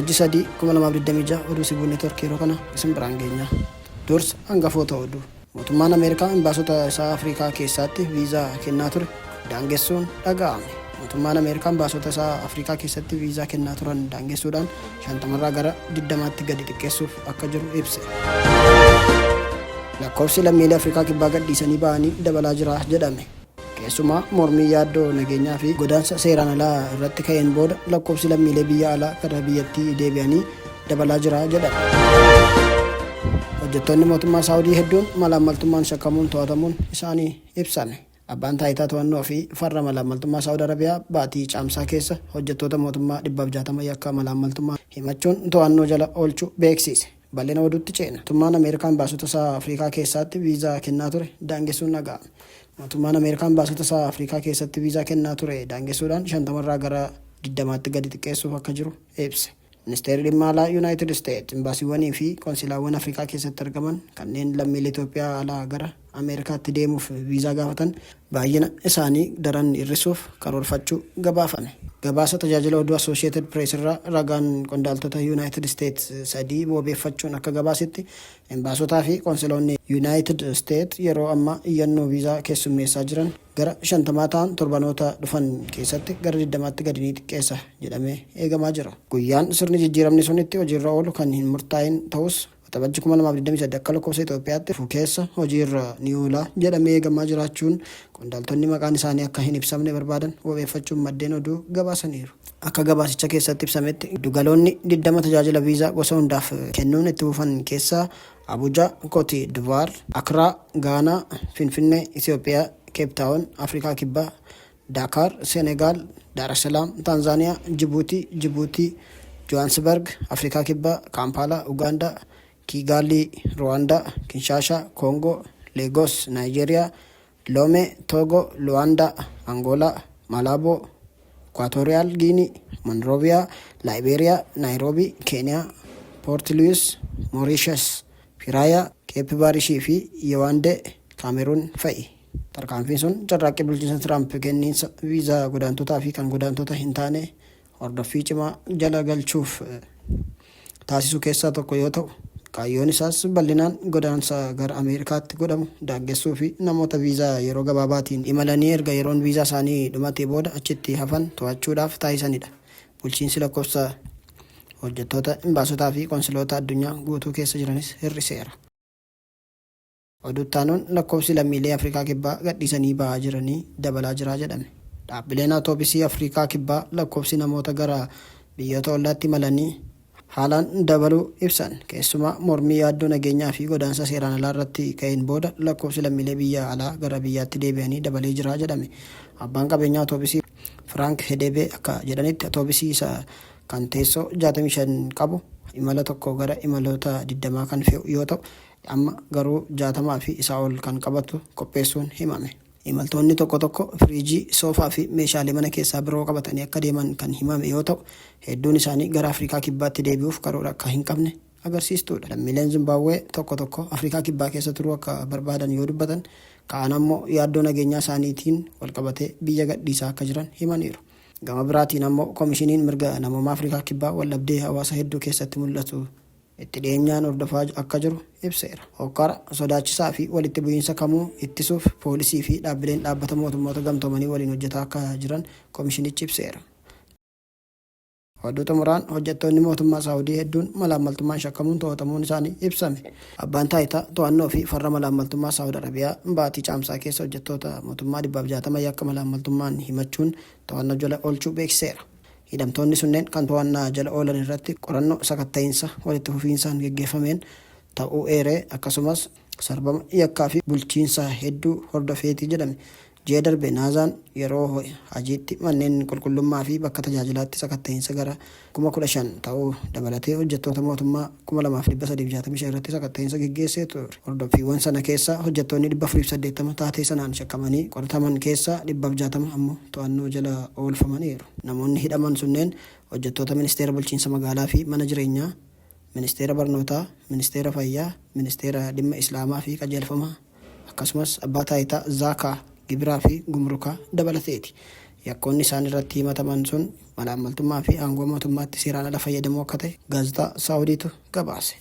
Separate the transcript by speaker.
Speaker 1: Waxabajjii 3, 2026 oduu Sibuu Neetwork yeroo kana isin biraan geenya. Dursa hangafoota oduu. Mootummaan Ameerikaa imbaasota isaa Afrikaa keessaatti viizaa kennaa ture daangessuun dhaga'ame. Mootummaan Ameerikaa imbaasota isaa Afrikaa keessatti viizaa kennaa turan daangessuudhaan 50rraa gara 20tti gadi xiqqeessuuf akka jiru ibse. Lakkoofsi lammiilee Afrikaa Kibbaa gadhiisanii ba'anii dabalaa jira jedhame. Keessumaa mormii yaaddoo nageenyaa fi godaansa seeraan alaa irratti ka'een booda lakkoofsi lammiilee biyya alaa gara biyyattii deebi'anii dabalaa jira jedhame. Hojjettoonni mootummaa Saawudii hedduun malaammaltummaan shakkamuun to'atamuun isaanii ibsame. Abbaan taayitaa to'annoo fi farra malaammaltummaa Saawud Arabiyaa baatii Caamsaa keessa hojjettoota mootummaa 160 yakka malaammaltummaa himachuun to'annoo jala oolchuu beeksiise. Bal'ina oduutti ceena. Mootummaan Ameerikaa imbaasota isaa Afrikaa keessaatti viizaa kennaa ture daangessuun dhaga'ame. Mootummaan Ameerikaa imbaasota isaa Afrikaa keessatti viizaa kennaa ture daangessuudhaan 50rraa gara 20tti gadi xiqqeessuuf akka jiru ibse. Ministeerri Dhimma Alaa Yunaayitid Isteet imbaasiiwwanii fi qonsilaawwan Afrikaa keessatti argaman kanneen lammiilee Itoophiyaa alaa gara Ameerikaatti deemuuf viizaa gaafatan baay'ina isaanii daran hir'isuuf karoorfachuu gabaafame. Gabaasa tajaajila oduu Associated Press irraa ragaan qondaaltota Yunaayitid Isteet sadii wabeeffachuun akka gabaasetti, Imbaasotaa fi qonsiloonni Yunaayitid Isteet yeroo ammaa iyyannoo viizaa keessummeessaa jiran gara shantamaa ta'an torbanoota dhufan keessatti gara 20tti gadi ni xiqqeessa jedhamee eegamaa jira. Guyyaan sirni jijjiiramni sun itti hojiirra oolu kan hin murtaa'in ta'us, Waxabajji 2023 akka lakkoofsa Itoophiyaatti dhufu keessa hojiirra ni oola jedhamee eegamaa jiraachuun qondaaltonni maqaan isaanii akka hin ibsamne barbaadan wabeeffachuun maddeen oduu gabaasaniiru. Akka gabaasicha keessatti ibsametti, giddugaloonni 20 tajaajila viizaa gosa hundaaf kennuun itti fufan keessaa Abuja, Koti Divuwaar, Akraa, Gaanaa, Finfinnee, Itoophiyaa, Keeptaawon, Afrikaa Kibbaa, Daakaar, Senegaal, Daaressalaam, Taanzaaniyaa, Jibuutii, Jibuutii, Johaansbarg, Afrikaa Kibbaa, Kaampaalaa, Ugaandaa, Kiigaalii, Ruwaandaa, Kinshaashaa, Koongoo, Leegoos, Naayijeeriyaa, Loomee, Toogoo, Luwaandaa, Angoolaa, Malaaboo, Ikuwaatooriyaal Giinii, Monrooviyaa, Laayibeeriyaa, Naayiroobii, Keeniyaa, Poorti Luwis, Mooriishas, Piraayaa, Keeppi Baarishii fi Yewaandee, Kaameruun fa'i. Tarkaanfiin sun carraaqqii bulchiinsa Tiraamp kenniinsa viizaa godaantotaa fi kan godaantota hin taane hordoffii cimaa jala galchuuf taasisu keessaa tokko yoo ta'u, kaayyoon isaas bal'inaan godaansa gara Ameerikaatti godhamu daangessuu fi namoota viizaa yeroo gabaabaatiin imalanii erga yeroon viizaa isaanii dhumatee booda achitti hafan to'achuudhaaf taasisanidha. Bulchiinsi lakkoofsa hojjettoota imbaasotaa fi qonsiloota addunyaa guutuu keessa jiranis hir'iseera. Oduu itti aanuun lakkoofsi lammiilee Afrikaa Kibbaa gadhiisanii ba'aa jiranii dabalaa jira jedhame. Dhaabbileen Atoobisii Afrikaa Kibbaa lakkoofsi namoota gara biyyoota ollaatti imalanii haalaan dabaluu ibsan. Keessumaa mormii yaaddoo nageenyaa fi godaansa seeraan alaa irratti ka'een booda lakkoofsi lammiilee biyya alaa gara biyyaatti deebi'anii dabalee jira jedhame. Abbaan qabeenyaa Atoobisii Firaank Hedebee akka jedhanitti Atoobisii isa kan teessoo 65 qabu imala tokko gara imaloota 20 kan fe'u yoo ta'u Amma garuu 60 fi isaa ol kan qabatu qopheessuun himame. Imaltoonni tokko tokko firiijii, soofaa fi meeshaalee mana keessaa biroo qabatanii akka deeman kan himame yoo ta'u, hedduun isaanii gara Afrikaa Kibbaatti deebi'uuf karoora akka hin qabne agarsiistuudha. Lammiileen Zimbaabwee tokko tokko Afrikaa Kibbaa keessa turuu akka barbaadan yoo dubbatan, kaan ammoo yaaddoo nageenyaa isaaniitiin walqabatee biyya gadhiisaa akka jiran himaniiru. Gama biraatiin ammoo Komishiniin Mirga Namoomaa Afrikaa Kibbaa waldhabdee hawaasa hedduu keessatti mul'atu itti dhiyeenyaan hordofaa akka jiru ibseera. Hookkara sodaachisaa fi walitti bu'iinsa kamuu ittisuuf poolisii fi dhaabbileen Dhaabbata Mootummoota Gamtoomanii waliin hojjetaa akka jiran komishinichi ibseera. Oduu xumuraan hojjettoonni mootummaa Saawudii hedduun malaammaltummaan shakkamuun to'atamuun isaanii ibsame. Abbaan taayitaa to'annoo fi farra malaammaltummaa Saawud Arabiyaa baatii Caamsaa keessa hojjettoota mootummaa 160 yakka malaammaltummaan himachuun to'annoo jala oolchuu beeksiseera. Hidhamtoonni sunneen kan to'annaa jala oolan irratti qorannoo sakatta'iinsa walitti fufiinsaan geggeeffameen ta'uu eeree, akkasumas sarbama yakkaa fi bulchiinsaa hedduu hordofeeti jedhame. Ji'a darbe Naazaan yeroo Hajiitti manneen qulqullummaa fi bakka tajaajilaatti sakatta'iinsa gara 15,000 ta'u dabalatee hojjettoota mootummaa 2,365 irratti sakatta'iinsa geggeessee ture. Hordoffiiwwan sana keessaa hojjettoonni 480 taatee sanaan shakkamanii qorataman keessaa 160 ammoo to'annoo jala oolfamaniiru. Namoonni hidhaman sunneen hojjettoota Ministeera Bulchiinsa Magaalaa fi Mana Jireenyaa, Ministeera Barnootaa, Ministeera Fayyaa, Ministeera Dhimma Islaamaa fi Qajeelfama akkasumas Abbaa Taayitaa Zaakaa, Gibiraa fi Gumrukaa dabalateeti. Yakkoonni isaan irratti himataman sun malaammaltummaa fi aangoo mootummaatti seeraan ala fayyadamuu akka ta'e gaazexaa Saawudiitu gabaase.